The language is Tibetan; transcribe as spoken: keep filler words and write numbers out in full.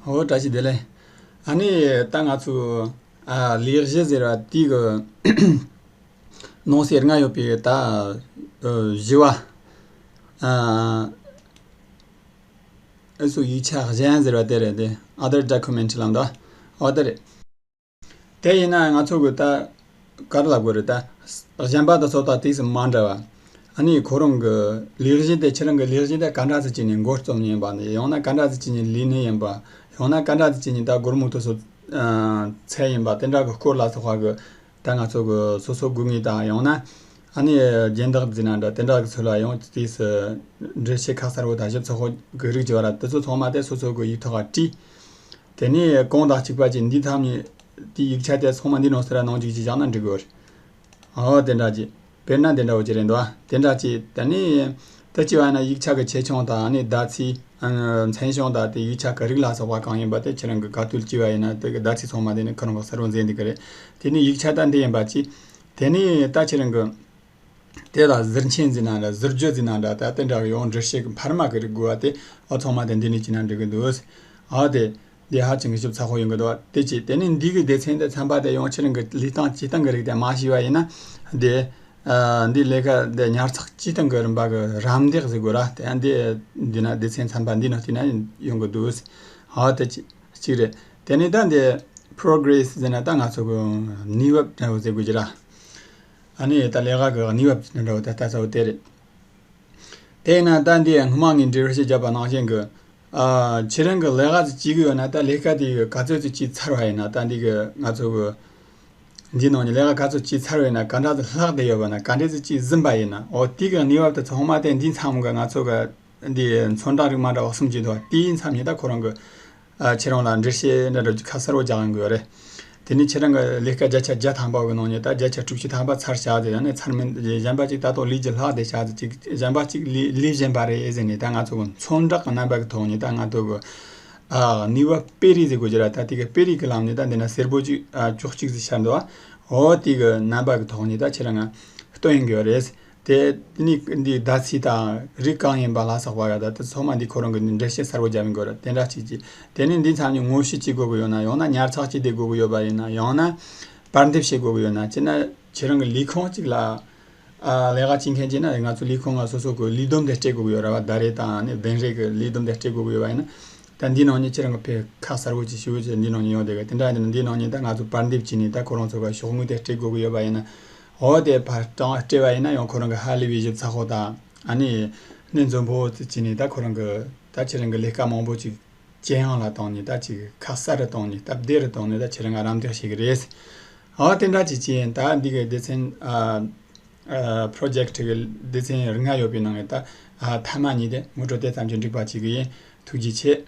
ཨོ་བཀྲ་ཤིས་བདེ་ལེགས། ཨ་ནི་ད་ང་ཚོ་ཨ་ལས་གཞི་ཟེར་བ་དེའི་གི་ནང་གསེས་ལྔ་ཡོད་པའི་ད་ཨ་བཞི་བ་ཨ་ཨ་སུ་ཡིག་ཆ་གཞན་ཟེར་བ་དེ་རེད། དེ་other document ལབ་འདུག་ཨོ་དེ་རེད། དེ་ཡིན་ན་ང་ཚོ་གི་ད་ག་རེ་ལབ་དགོས་རེད། ད་གཞན་པ་དང་ཚོ་ད་དུས་སུ་མ་འདྲ་བ། ཨ་ནི་ཁོ་རང་གི་ལས་གཞི་དེ་ཁྱེད་རང་གི་ལས་གཞི་དེ་ག་འདྲ་ཟིག་བྱས་ནས་འགོ་རྩོམ་ཡིན་པ་ནི་ཡང་ན་ག་འདྲ་ཟིག་བྱས་ནས་ལས་ནི་ཡིན་པ། ཡང་ན་ག་འདྲ་ཟིག་བྱས་ནས་ད་སྒོར་མོ་དེ་ཚོ་ཚད་ཡིན་པ་དེ་འདྲ་གི་སྐོར་ལ་སོགས་པ་གི་ད་ང་ཚོ་གི་སོ་སོ་དགོས་ངེས་དང་ཡང་ན་ཨ་ནི་སྦྱིན་བདག་ཟེར་ན་འདྲ་དེ་འདྲ་གི་ཚོ་ལ་ཡང་དུས་སུ་འགྲེལ་བཤད་ཁ་གསལ་པོ་དང་ཞིབ་ཚགས་པོ་གི་རིགས་ཀྱི་བར་དེ་ཚོ་ཚང་མ་དེ་སོ་སོ་གི་ཡིག་ཐོག་ག་བྲིས། དེ་ནས་གོང་དང་གཅིག་པ་ཅིག་འདི་ཐམ་ནས་དེའི་ཡིག་ཆ་དེ་ཚང་མ་འདི་ནང་སར་ནང་འཇུག་ཅིག་བཞག་ན་འགྲིག་གི་རེད། ཨོ་དེ་འདྲ་ཅིག་དཔེར་ན་འདི་འདྲ་བོ་ཅིག་རེད་འདུག་དེ་འདྲ་ཅིག་དེ་ནས་དེ་ཅི་བ་ན་ཡིག་ཆ་གི་ཆེ་ཆུང་དང་ཨ་ནི་ཟླ་ཚེས་ཨ་མཚན་བྱང་དང་དེ་ཡིག་ཆ་གི་རིགས་ལ་སོགས་པ་གང་ཡིན་པ་དེ་ཁྱེད་རང་གི་ག་དུས་ཅི་བ་ཡིན་ན་དེ་གི་ཟླ་ཚེས་ཚང་མ་དེ་ནི་ཁོ་རང་གི་གསལ་པོ་མཛད་འདུག་གི་རེད། དེ་ནས་ཡིག་ཆ་ད་འདི་ཡིན་པ་ཅིག་དེ་ནས་ད་ཁྱེད་རང་གི་དེ་ལ་ཟུར་མཆན་ཟེར་ན་འདྲ་ཟུར་བརྗོད་ཟེར་ན་འདྲ་ད་དེ་འདྲ་གི་ཡང་འགྲེལ་བཤད་ཀྱི་འཕར་མ་གི་རིགས་དགོས་པ་དེ་ཨ་ཚང་མ་དེ་འདི་ནས་བྱས་ན་འགྲིག་གི་འདུག་ཨ་དེ་འདི་ཧ་ཅང་གི་ཞིབ་ཚགས་པོ་ཡོང་གི་འདུག་དེ་ཅི་དེ་ནས་འདི་གི་སྡེ་ཚན་དེ་ཚན་པ་དེ་ཡང་ཁྱེད་རང་གི་ལས་སྟངས་སྤྱིར་བཏང་གི་རིགས་དེ་མ་ཤེས་པ་ཡིན་ན་དེ་ཨ་འདི་ལས་ཀ་དེ་ཉར་ཚགས་སྤྱིར་བཏང་གི་རིམ་པ་གི་རམ་འདེགས་ཟེར་དགོས་ར་དེ་འདི་འདི་ན་སྡེ་ཚན་ཚན་པ་འདི་ནང་བལྟས་ན་ཡོང་གི་འདུག་ཨ་དེ་ཅི་གཅིག་རེད། དེ་ནས་ད་འདི་progress ཟེར་ན་ད་ང་ཚོ་གི་ནུས་བབ་འདྲ་བོ་ཟེར་དགོས་ཀྱི་ར། ཨ་ནི་ད་ལས་ཀ་གི་ནུས་བབ་ཅིག་འདྲ་བོ་ད་ལྟ་ཚ་བོ་དེ་རེད། དེས་ན་ད་འདི་སྔོན་མ་ངས་འགྲེལ་བཤད་བརྒྱབ་པ་ནང་བཞིན་གི་ཨ་ཁྱེད་རང་གི་ལས་ཀ་ཅིག་བྱེད་གི་ཡོད་ན་ད་ལས་ཀ་དེ་ག་ཚོད་ཅིག་བྱས་ཚར་བ་ཡིན་ན་ད་འདི་གི་ང་ཚོ་གི་འདི་ནང་ནས་ལས་ཀ་ག་ཚོད་བྱས་ཚར་བ་ཡིན་ན་ག་འདྲ་ཟིག་ལྷག་བསྡད་ཡོད་པ་ན་ག་འདྲ་ཟིག་ཅིག་ཟིན་པ་ཡིན་ན་འོ་དེ་གི་ནུས་བབ་དེ་ཚང་མ་དེ་འདི་མཚམས་གི་ང་ཚོ་གི་འདི་ཚོན་མདོག་རིགས་མ་འདྲ་བ་གསུམ་གྱི་འདུག་དེའི་མཚམས་ནས་ད་ཁོ་རང་གི་ཨ་ཁྱེད་རང་ལ་འགྲེལ་བཤད་འདྲ་འདྲ་ཁ་གསལ་པོ་རྒྱག་ཡོང་གི་ཡོད་རེད། དེ་ནས་ཁྱེད་རང་གི་ལས་ཀ་བརྒྱ་ཆ་བརྒྱ་ཐམ་པ་གི་ནང་ནས་ད་བརྒྱ་ཆ་དྲུག་ཅུ་ཐམ་པ་ཚར་བཞག་དེ་ཡང་ན་ཚར་མིན་གཞན་པ་ཅིག་ད་དུང་ལས་ཀྱི་ལྷག་བསྡད་བཞག་དེ་ཅིག་གཞན་པ་ཅིག་ལས་ལས་གཞན་པ་རེད་ཟེར་ནས་ད་ང་ཚོ་གི་ཚོན་མདོག་གི་རྣམ་པ་གི་ཐོག་ནས་ད་ང་ཚོ་གི་ཨ་ནུས་པ་དཔེ་རིས་ཟེར་དགོས་ཀྱི་ར་ད་དེ་གི་དཔེ་རིས་གི་ལམ་ནས་ད་འདི་ན་སེར་པོ་ཅིག་ཨ་ཅོག་གཅིག་ཟིག་ཤར་འདུག་ཨ། འོ་དེ་གི་རྣམ་པ་གི་ཐོག་ནས་ད་ཁྱེད་རང་ང་སྟོན་ཡོང་གི་ཡོད་རེད། དེ་ནི་འདི་ཟླ་ཚེས་དང་རིགས་གང་ཡིན་པ་ལ་སོགས་པ་ཡ་ད་དེ་ཚང་མ་འདི་ཁོ་རང་གི་འགྲེལ་བཤད་གསལ་པོ་རྒྱབ་ཡིན་དགོས་རེད། དེ་འདྲ་ཅིག་ཅིག་དེ་ནི་འདི་ཚང་མ་ངོ་བཤུས་ཅིག་དགོས་ཀྱི་ཡོད་ན་ཡང་ན་ཉར་ཚགས་ཅིག་དེ་དགོས་ཀྱི་ཡོད་པ་ཡིན་ན་ཡང་ན་པར་འདེབས་བྱེད་དགོས་ཀྱི་ཡོད་ན་ཅི་ན་ཁྱེད་རང་གི་ལས་ཁུངས་གཅིག་ལ་ཨ་ལས་ཀ་བྱེད་མཁན་ཅིག་ན་ང་ཚོ་ལས་ཁུངས་ང་སོ་སོ་གི་ལས་བསྡོམས་དེ་སྤྲད་དགོས་ཀྱི་ཡོད་རེད་བ། ཟླ་རེ་དང་ནི་བདུན་རེ་གི་ལས་བསྡོམས་དེ་སྤྲད་དགོས་ཀྱི་ཡོད་པ་ཡིན་ན། ད་འདི་ནང་ནས་ཁྱེད་རང་གི་ཕེ་ཁ་གསལ་པོ་ཅིག་ཞུ་བོ་ཅིག་འདི་ནང་ནས་ཡོང་བསྡད་གི་དེ་འདྲ་ཡིན་ན་འདི་ནང་ནས་ད་ང་ཚོ་པར་འདེབས་བྱས་ནས་ད་ཁོ་རང་ཚོ་ག་ཤོག་ངོས་དེ་སྤྲད་དགོས་ཀྱི་ཡོད་པ་ཡིན་ན། འོ་དེ་ཕར་དྲང་སྤྲད་པ་ཡིན་ན་ཡང་ཁོ་རང་གི་ཧ་ལས་པའི་ཞིབ་ཚགས་པོ་དང་ཨ་ནི་སྣེ་འཛོམས་པོ་ཅིག་བྱས་ནས་ད་ཁོ་རང་གི་ད་ཁྱེད་རང་གི་ལས་ཀ་མང་པོ་ཅིག་ཇེ་ཡང་ལ་བཏང་ནས་ད་ཅིག་ཁ་གསལ་རུ་བཏང་ནས་སྟབས་བདེ་རུ་བཏང་ནས་ད་ཁྱེད་རང་ག་རམ་འདེགས་བྱེད་གི་རེད། འོ་དེ་འདྲ་ཅིག་བྱས་ཡིན་ད་འདི་གི་སྡེ་ཚན་ཨ་ཨ་པྲོ་ཇེཀ་གི་སྡེ་ཚན་ལྔ་ཡོད་པའི་ནང་ནས་ད་ཨ་མཐའ་མ་གཉིས་དེ་ངོ་སྤྲོད་དེ་ཙམ་གྱིས་འགྲིག་པ་བྱེད་གི་ཡིན། ཐུགས་རྗེ་ཆེ།